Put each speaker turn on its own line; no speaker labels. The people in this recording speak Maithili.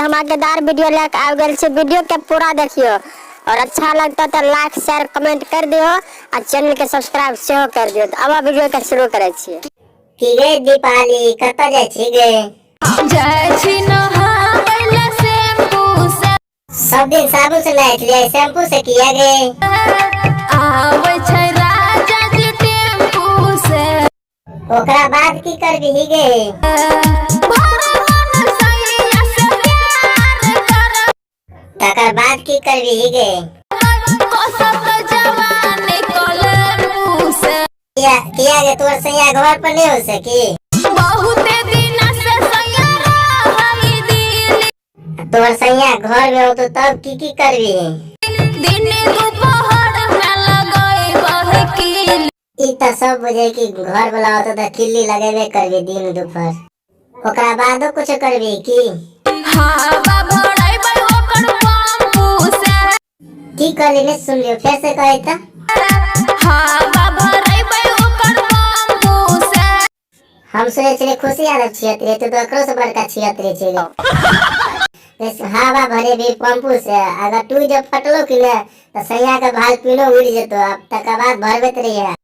धमाकेदार वीडियो लेके आबि गेल छी। वीडियो के पूरा देखियो और अच्छा लगता तो लाइक शेयर कमेंट कर दियो आ चैनल के सब्सक्राइब सेहो कर दियो। तऽ अब वीडियो के शुरू करै छियै।
की गे दीपाली, कतऽ जाइ छी गे?
जाइ छी नहाबै ला शैम्पू से।
सब दिन साबुन से नहाइत रहियै, शैम्पू से किया गे?
आबै छै राजा जी टेम्पू से।
ओकरा बाद की करबिही गे?
भर मन सैया से प्यार करब।
तकर बाद की करबिही गे?
कसब जवानी कलमू से।
किया किया गे, तोर सैया घर पर नहीं हो सकी?
बहुते दिना से सैया रहई दिल्ली।
तोर सैया घर में होतो तब की की करबिही?
दिन दुपहर में लगैबह कीली।
ई तऽ सब बुझे कि घर वाला होतो तऽ किल्ली लगेबे करबी दिन दुपहर। ओकरा बादो कुछ करबी की?
हवा भरैबै ओकर पंपू से।
की कहली, नहीं सुनलियो, फेर से कही तऽ।
हवा भरैबै ओकर पंपू से।
हम सुनै छलियै खुशी यादव छियत रहे, तू तऽ ओकरो से बड़का छियत रहे छी गे। हवा भरेबी पंपू से, अगर तू जब फटलो कि ने तऽ सैया के भाल पीनो उड़ि जेतो, अब तकर बाद भरबैत रहिए।